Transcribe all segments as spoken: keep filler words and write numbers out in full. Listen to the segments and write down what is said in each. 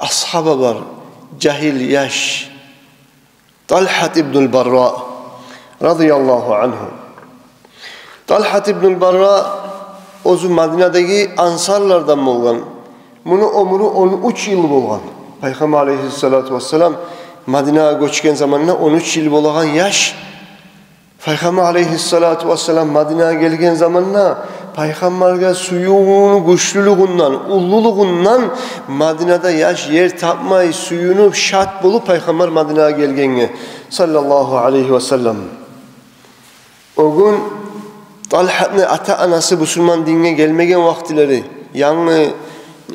асгьаба бар, жагьил яш. Тальхат ибнул Барра, радияллагьу ангьу. Тальхат ибнул Барра оьзю Мадинадагъы ансарлардан болгъан. Муну оьмюрю он уьч йыл болгъан. Пайхаммар алейгьиссалату вассалам Мадинагъа гёчген заманда он уьч йыл болагъан яш. Пайхаммар алейгьиссалату вассалам Мадинагъа гелген заманда пайхаммаргъа сюювню гючлюлюгюнден, уллулугъундан Мадинада яш ер тапмай, сююнюп, шат болуп пайхаммар Мадинагъа гелгенге, саллаллагьу алейгьи вассаллам. О гюн Тальхатны ата-анасы бусурман динге гелмеген вакътилери, янгы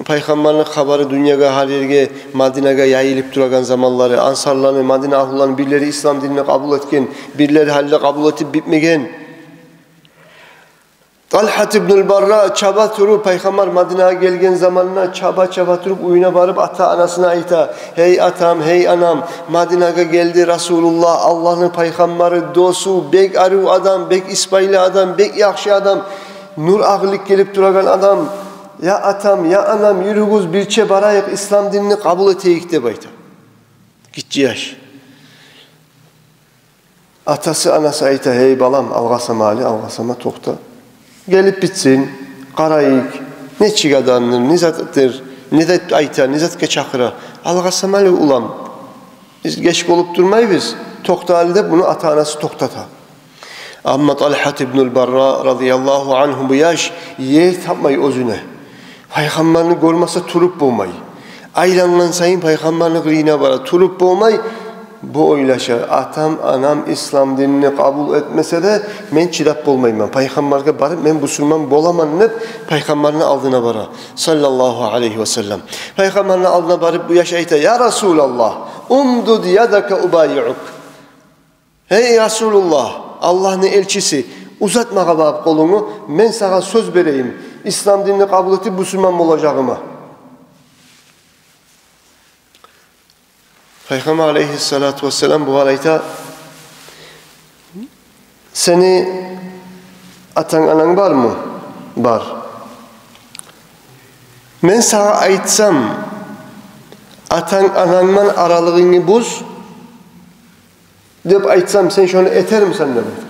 пайхаммарны хабары дюньягъа, гьар ерге, Мадинагъа яйылып турагъан заманлары, ансарланы, Мадина агьлуланы бирлери ислам динни къабул этген, бирлери гьали де къабул этип битмеген. Тальхат ибнул Барра чаба туруп, пайхаммар Мадинагъа гелген заманда чаба-чаба туруп, уьюне барып, ата-анасына айта: «Гьей атам, гьей анам, Мадинагъа гелди Расулуллагь, Аллагьны пайхаммары, досу, бек арив адам, бек исбайы адам, бек яхшы адам, нур агъылып гелип турагъан адам. Я атам, я анам, юрюгюз, бирче барайыкъ, ислам динни къабул этейик», — деп айта. Гиччи яш. Атасы, анасы айта: «Гьей балам, алгъасама гьали, алгъасама, токъта. Гелип битсин, къарайыкъ, нечик адамдыр, не затдыр, не зат айта, не затгъа чакъыра. Алгъасама гьали, улан. Биз геч болуп турмайбыз, токъта гьали», — деп, муну ата-анасы токътата. Амма Тальхат ибнул Барра, радияллагьу ангьу, бу яш ер тапмай оьзюне. Пайхаммарны гёрмесе, туруп болмай. Айлангъан сайын пайхаммарны къырыйына бара, туруп болмай. Бу ойлаша: «Атам, анам ислам динни къабул этмесе де, мен чыдап болмайман. Пайхаммаргъа барып, мен бусурман боламан», — деп, пайхаммарны алдына бара, саллаллагьу алейгьи вассаллам. Пайхаммарны алдына барып, бу яш айта: «Я Расулаллагь, умдуд ядака убайиук». «Гьей Расулуллагь, Аллагьны элчиси, узат магъа багъып къолунгну, мен сагъа сёз берейим ислам динни къабул этип, бусурман болажагъыма». Пайхаммар алейгьиссалату вассалам бугъар айта: «Сени атанг-ананг бармы?» «Бар». «Мен сагъа айтсам, атанг-анангман аралыгъынгны буз деп айтсам, сен шону этермисен?» — деп айтгъан.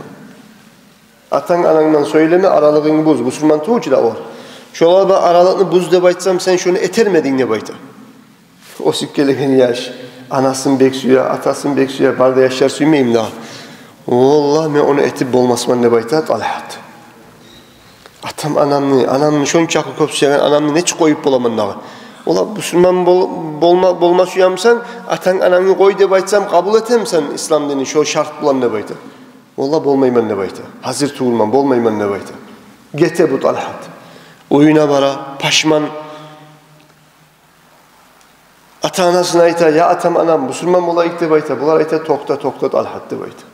«Атанг-анангман сёйлеме, аралыгъынгны буз, бусурман тюгюл чю да олар. Шолар булан аралыкъны буз деп айтсам, сен шону этермидинг?» — деп айта. Оьсюп гелеген яш анасын бек сюе, атасын бек сюе, бары да яшлар сюймейми дагъы? «Валлагь, мен ону этип болмасман, — деп айта Тальхат. — Атам-анамны, анамны, шончакъы кёп сюеген анамны нечик къоюп боламан дагъы? Олар бусурман бол-, болма, болма сюемисен, атанг-анангны къой деп айтсам, къабул этемисен ислам динни шо шарт булан?» — деп айта. «Валлагь, болмайман, — деп айта. — Гьазир тюгюлмен, болмайман», — деп айта. Гете бу Тальхат. Уьюне бара, пашман. Ата-анасына айта: «Я атам-анам, бусурман болайыкъ», — деп айта. Булар айта: «Токъта, токъта, Тальхат», — деп айта.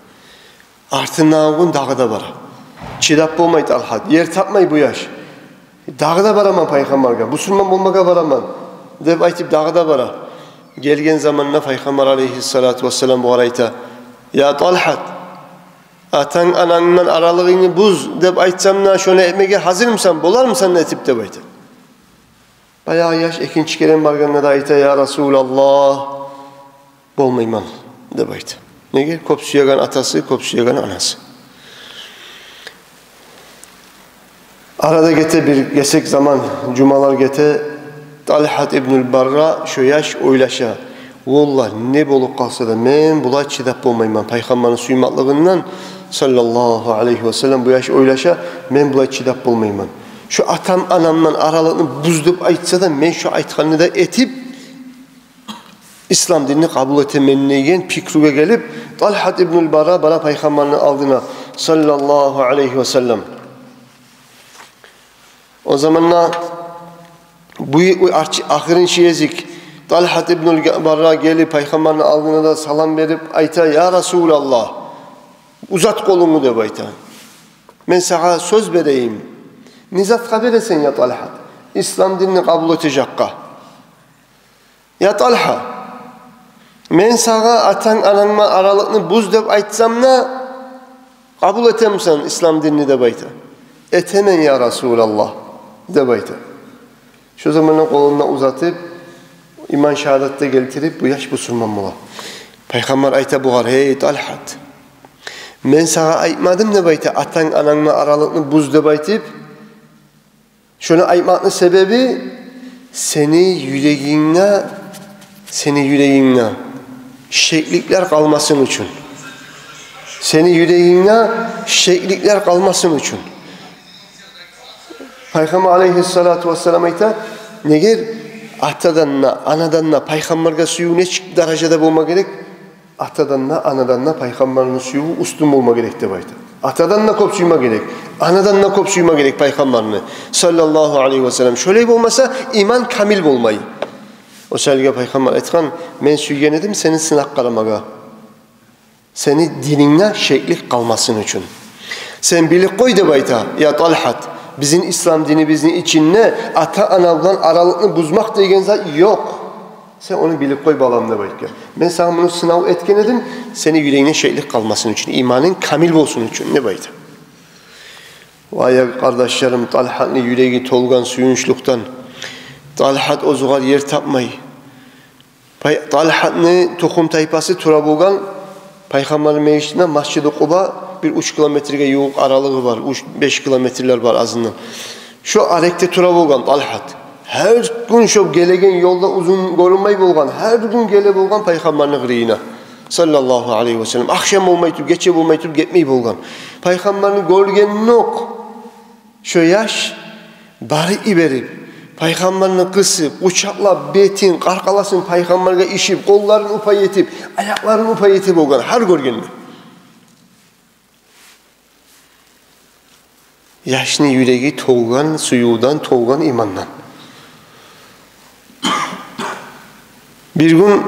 Артындагъы гюн дагъы да бара. Чыдап болмай Тальхат, ер тапмай бу яш. «Дагъы да бараман пайхаммаргъа, бусурман болмагъа бараман», — деп айтып, дагъы да бара. Гелген заманда пайхаммар алейгьиссалату вассалам бугъар айта: «Я Тальхат, атанг-анангман аралыгъынгны буз деп айтсам да, шону этмеге гьазирмисен, болармысан этип?» — деп айта. Баягъы яш экинчи керен баргъанда да айта: «Я Расулаллагь, болмайман», — деп айта. Неге? Кёп сюеген атасы, кёп сюеген анасы. Арада гете бир гесек заман, жумалар гете, Тальхат ибнул Барра, шо яш ойлаша: «Валлагь, не болуп къалса да, мен булай чыдап болмайман». Пайхаммарны сюймеклигинден, саллаллагьу алайгьи васаллам, бу яш ойлаша: «Мен булай чыдап болмайман. Шо атам-анамдан аралыкъны буз деп айтса да, мен шо айтгъанны да этип, ислам динни къабул этемен», — деген пикругъа гелип, Тальхат ибнул Барра бара Пайхаммарны алдына, саллаллагьу алайгьи васаллам. О заманда бу, бу арч-, ахырынчы гезик Тальхат ибнул Барра гелип, Пайхаммарны алдына да салам берип айта: «Я Расулаллагь, узат къолунгну», — деп айта. «Мен сагъа сёз берейим». «Не затгъа бересен, я Тальхат?» «Ислам динни къабул этежекге». «Я Тальха, мен сагъа атанг-анангман аралыкъны буз деп айтсам да, къабул этемисен ислам динни?» — деп айта. «Этемен, я Расулаллагь», — деп айта. Шо заманда къолун да узатып, Иман шагьадат да гелтирип, бу яш бусурман бола. Пайхаммар айта бугъар: «Гьей, Тальхат, мен сагъа айтмадым, — деп айта, — атанг-анангны аралыкъны буз деп айтып. Шону айтмакъны себеби сени юрегингде, сени юрегингде шекликлер къалмасын учун. Сени юрегингде шекликлер къалмасын учун». Пайхаммар алейгьиссалату вассалам айта: «Неге атадан да, анадан да пайхаммаргъа сююв нечик даражада болма герек? Атадан да, анадан да пайхаммарны сюювю уьстюн болма герек», — деп айта. Атадан да кёп сюйме герек, анадан да кёп сюйме герек пайхаммарны, саллаллагьу алейгьи вассаллам. Шолай болмаса, иман камил болмай. О саялы пайхаммар айтгъан: «Мен сюйген эдим сени сынап къарамагъа, сени динингде шеклик къалмасын учун. Сен билип къой, — деп айта, — я Тальхат, бизин ислам динибизни ичинде ата-ана булан аралыкъны бузмакъ деген зат ёкъ. Сен ону билип къой, балам, — деп айтгъан. — Мен сагъа муну сынав этген эдим, сени юрегингде шеклик къалмасын учун, иманынг камил болсун учун», — деп айта. Вай, къардашларым, Тальхатны юреги толгъан сююнчлюкден. Тальхат оьзюгер ер тапмай. Пай-, Тальхатны тухум-тайпасы тура болгъан Пайхаммарны межитинден Масжиду Къуба бир уьч километрге ювукъ аралыгъы бар, уьч-беш километрлер бар азындан. Шо арекде тура болгъан Тальхат. Гьар гюн шо гелеген ёлда узун гёрюнмей болгъан, гьар гюн геле болгъан Пайхаммарны къырыйына, саллаллагьу алейгьи вассаллам. Ахшам болмай туруп, гече болмай туруп гетмей болгъан. Пайхаммарны гёргенокъ шо яш барып йиберип, Пайхаммарны къысып, къучакълап, бетин, къаркъарасын Пайхаммаргъа ишип, къолларын упай этип, аякъларын упай этип болгъан гьар гёргенде. Яшны юреги толгъан сюювден, толгъан имандан. Бир гюн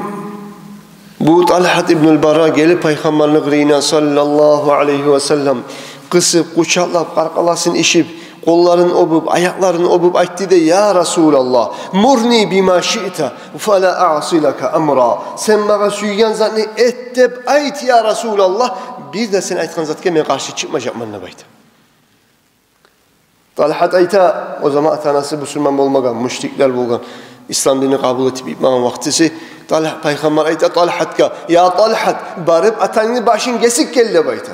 бу Тальхат ибнул Бара гелип Пайхаммарны къырыйына, саллаллагьу алейгьи вассаллам, къысып, къучакълап, къаркъарасын ишип, къолларын оьбюп, аякъларын оьбюп айтды дей: «Я Расулаллагь, мурни бима шиъта, фала аъси лака амра. Сен магъа сюйген затны эт деп айт, я Расулаллагь, бир де сен айтгъан затгъа мен къаршы чыкъмажакъман», — деп айта. Тальхат айта, о заман ата-анасы бусурман болмагъан, мушриклер болгъан, ислам динни къабул этип битмеген вакътиси. Тальх-, Пайхаммар айта Тальхатгъа: «Я Тальхат, барып атангны башын гесип гел», — деп айта.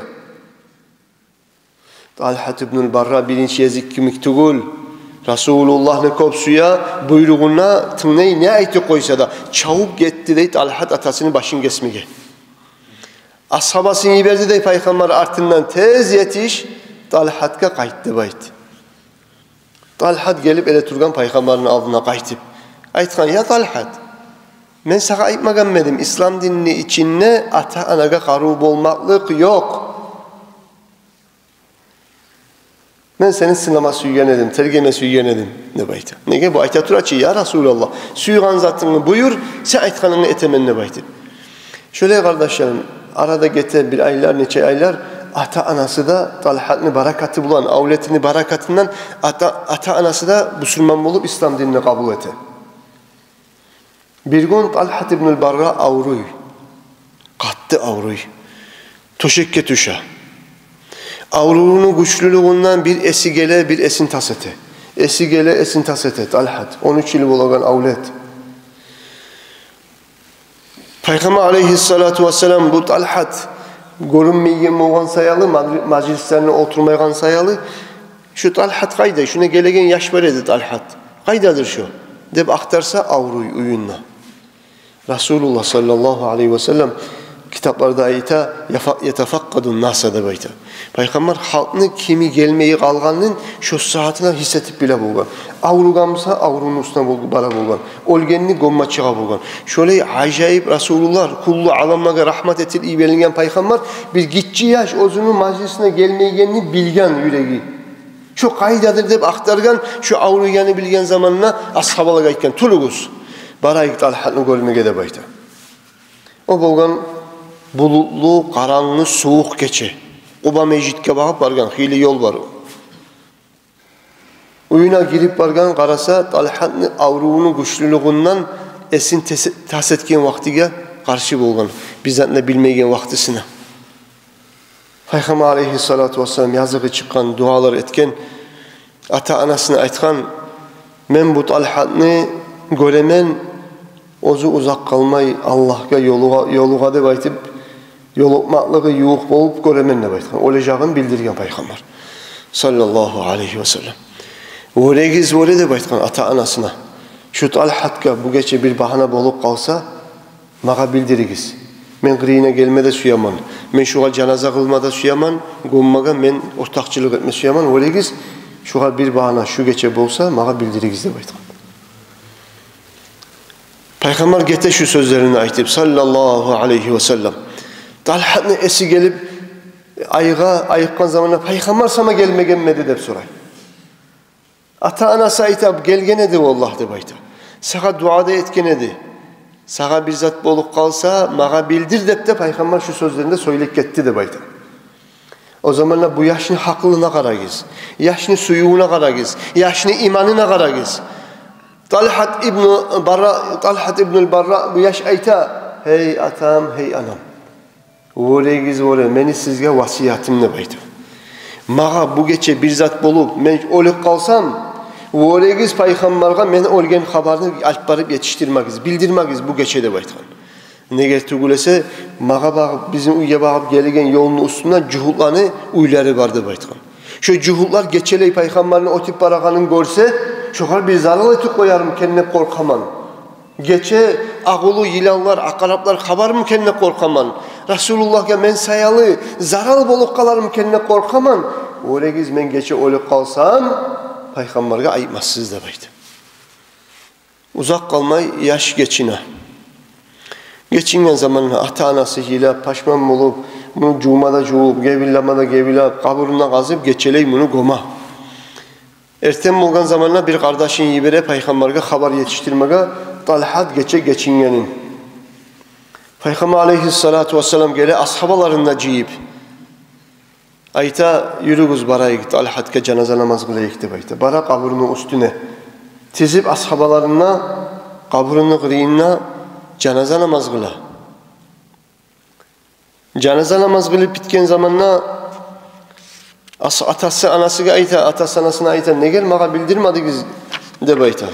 Тальхат ибнул Бара биринчи гезик йимик тюгюл, Расулуллагьны кёп сюе, буйругъуна тынглай, не айтып къойса да, чабып гетди дей Тальхат атасыны башын гесмеге. Асгьабасын йиберди дей Пайхаммар артындан: «Тез етиш, Тальхатгъа къайт», — деп айт. Тальхат гелип эле тургъан Пайхаммарны алдына къайтып. Айтгъан: «Я Тальхат, мен сагъа айтмагъанмы эдим, ислам динни ичинде ата-анагъа къарыв болмакълыкъ ёкъ? Мен сени сынама сюйген эдим, тергеме сюйген эдим», — деп айта. Неге, бу айта тура чы: «Я Расулаллагь, сюйген затынгны буюр, сен айтгъанынгны этемен», — деп айтып. Шолай, къардашларым, арада гете бир айлар, нече айлар, ата-анасы да Тальхатны баракаты булан, авлетини баракатындан ата, ата-анасы да бусурман болуп, ислам динни къабул эте. Бир гюн Тальхат ибнул Бара авруй. Къатты авруй. Тёшекге тюше. Аврувну гючлюлюгюнден бир эси геле, бир эсин тас эте. Эси геле, эсин тас эте Тальхат. Он уьч йыл болагъан авлет. Пайхаммар алейгьиссалату вассалам бу Тальхат гёрюнмейген болгъан саялы, мажли-, мажлислерине олтурмайгъан саялы, «Шу Тальхат къайда? Шуна гелеген яш бар эди Тальхат. Къайдадыр шу?» — деп ахтарса, авруй уьюнде. Расулуллагь саллаллагьу алейгьи вассаллам китапларда айта: «Яфа-, ятафакъкъадун наса», — деп айта. Пайхаммар халкъны кими гелмей къалгъанын шо сагьатына гьис этип биле болгъан. Авругъан буса, аврувну уьстюне бол-, бара болгъан. Оьлгенни гёмме чыгъа болгъан. Шолай ажайып Расулуллагь, куллу аламлагъа рагьмат этилип йиберилген Пайхаммар, бир гиччи яш оьзюню мажлисине гелмейгенни билген юреги. Шо къайдадыр деп ахтаргъан, шо авруйгъанны билген заманда асгьабалагъа айтгъан: «Туругъуз, барайыкъ Тальхатны гёрмеге», — деп айта. О болгъан булутлу, къарангы, сувукъ гече. Къуба межитге багъып баргъан, хыйлы ёл бар. Уьюне гирип баргъан, къараса, Тальхатны аврувну гючлюлюгюнден эсин тес-, тас этген вакътиге къаршы болгъан, бир затны билмейген вакътисине. Пайхаммар алейгьиссалату вассалам языгъы чыкъгъан, дуалар этген, ата-анасына айтгъан: «Мен бу Тальхатны гёремен, Оьзю узакъ къалмай Аллагьгъа ёлугъа, ёлугъа деп айтып, ёлукъмакълыгъы ювукъ болуп гёремен деп айтгъан. Олажагъын билдирген Пайхаммар, саллаллагьу алайгьи ва саллам. Вёрегиз, вёре деп айтгъан ата-анасына. Шу Талгьатгъа бу гече бир багьана болуп къалса, магъа билдиригиз. Мен къырыйына гелме де сюемен. Мен шугъар жаназа къылма да сюемен. Гёммеге мен ортакъчылыкъ этме сюемен. Вёрегиз, шугъар бир багьана шу гече болса, магъа билдиригиз деп айтгъан. Пайхаммар гете шу сёзлерин айтып, саллаллагьу алайгьи ва саллам. Талгьатны эси гелип, айыгъа, айыкъгъан заманда: «Пайхаммар сама гелмегенмиди?» — деп сорай. Ата-анасы айта: «Гелген эди, валлагь», — деп айта. «Сагъа дуа да этген эди. Сагъа бир зат болуп къалса, магъа билдир», — деп де Пайхаммар шу сёзлерин де сёйлеп гетди деп айта. О заманда бу яшны гьакъылына къарагъыз, яшны сюювюне къарагъыз, яшны иманына къарагъыз. Талгьат ибну Барра, Талгьат ибнул Барра, бу яш айта: «Гьей атам, гьей анам, вёрегиз, вёре, мени сизге васиятым», — деп айта. «Магъа бу гече бир зат болуп, мен оьлюп къалсам, вёрегиз, Пайхаммаргъа мен оьлген хабарны алып барып етишдирмегиз, билдирмегиз бу гече», — деп айтгъан. Неге тюгюл эсе, магъа багъып, бизин уьйге багъып гелеген ёлну уьстюнде жугьутланы уьйлери бар деп айтгъан. Шо жугьутлар гечелей Пайхаммарны оьтюп барагъанын гёрсе, шогъар бир зарал этип къоярмы экен деп къоркъаман. Гече агъулу йыланлар, акъараплар къабармы экен деп къоркъаман. Расулуллагьгъа мен саялы зарал болуп къалармы экен деп къоркъаман. Вёрегиз, мен гече оьлюп къалсам, Пайхаммаргъа айтмассыз деп айта. Узакъ къалмай яш гечине. Гечинген заманда ата-анасы йылап, пашман болуп, муну жувма да жувуп, гебинлеме де гебинлеп, къабурун да къазып, гечелей муну гёме. Эртен болгъан заманда бир къардашын йибере Пайхаммаргъа хабар етишдирмеге, Талгьат гече гечингенин. Пайхаммар алайгьиссалату вассалам геле, асгьабаларын да жыйып, айта: «Юрюгюз, барайыкъ, Талгьатгъа жаназа намаз къылайыкъ», — деп айта. Бара къабурну уьстюне. Тизип асгьабаларын да къабурну къырыйында жаназа намаз къыла. Жаназа намаз къылып битген заманда ас-, атасы анасына айта, атасы анасына айта: «Неге магъа билдирмедигиз?» — деп айта.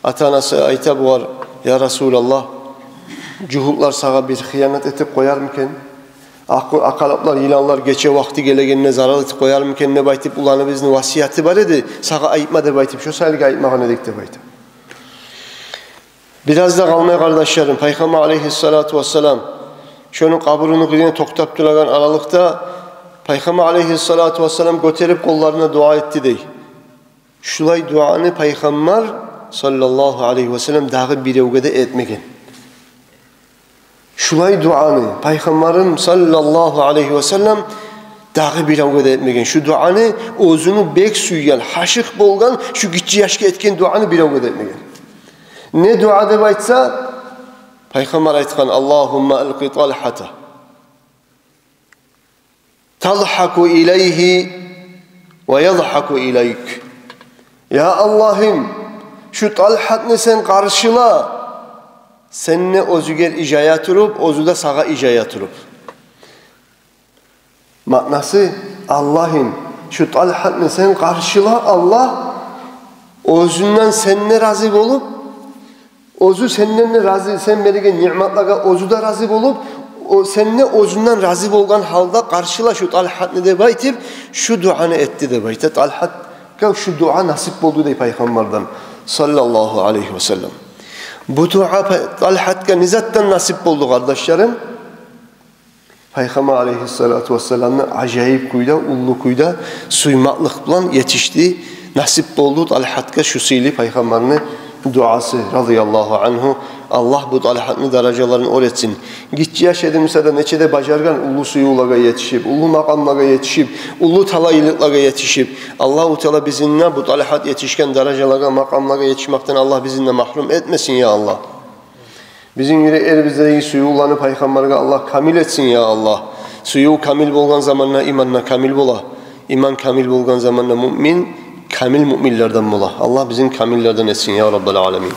Ата-анасы айта бугъар: «Я Расулаллагь, жугьутлар сагъа бир хыянат этип къоярмы экен? Акъ-, акъараплар, йыланлар гече вакъти гелегенде зарал этип къоярмы экен деп айтып, уланыбызны васияты бар эди, сагъа айтма деп айтып, шо саялы айтмагъан эдик», — деп айта. Бираз да къалмай, къардашларым, Пайхаммар алайгьиссалату вассалам шону къабуруну къырыйына токътап турагъан аралыкъда Пайхаммар алайгьиссалату вассалам гётерип къолларына дуа этди дей. Шулай дуаны Пайхаммар саллаллагьу алайгьи вассалам дагъы биревге де этмеген. Шулай дуаны Пайхаммарым саллаллагьу алайгьи вассалам дагъы биревге де этмеген. Шу дуаны оьзюню бек сюйген, гьашыкъ болгъан, шу гиччи яшгъа этген дуаны биревге де этмеген. Не дуа деп айтса, Пайхаммар айтгъан: «Аллагьумма алкъи Талгьата тадгьаку илайгьи ва ядгьаку илайк». «Я Аллагьым, шу Талгьатны сен къаршыла, сен де оьзюгер ижая туруп, оьзю де сагъа ижая туруп». Маънасы: «Аллагьым, шу Талгьатны сен къаршыла, Аллагь, оьзюнден сен де рази болуп, оьзю сенден де рази, сен берген ниъматлагъа оьзю де рази болуп, о, сен де оьзюнден рази болгъан гьалда къаршыла шу Талгьатны», — деп айтып, шу дуаны этди деп айта. Талгьатгъа шу дуа насип болду дей Пайхаммардан саллаллагьу алайгьи вассалам. Бу дуа Пай-, Талгьатгъа не затдан насип болду, къардашларым? Пайхаммар алайгьиссалату вассаламны ажайып кюйде, уллу кюйде сюймеклик булан етишди, насип болду Талгьатгъа шу сыйлы Пайхаммарны дуасы, радияллагьу ангьу. Аллагь бу Талгьатны даражаларын оьр этсин. Гиччи яш эди буса да, нече де бажаргъан уллу сюювлеге етишип, уллу макъамлагъа етишип, уллу талайлыкълагъа етишип. Аллагьу Таала бизин де бу Талгьат етишген даражалагъа, макъамлагъа етишмекден Аллагь бизин де магьрюм этмесин, я Аллагь. Бизин юреклерибиздеги сюювлени Пайхаммаргъа Аллагь камил этсин, я Аллагь. Сююв камил болгъан заманда иман да камил бола. Иман камил болгъан заманда муъмин камил муъминлерден бола. Аллагь бизин камиллерден этсин, я Раббал аламин.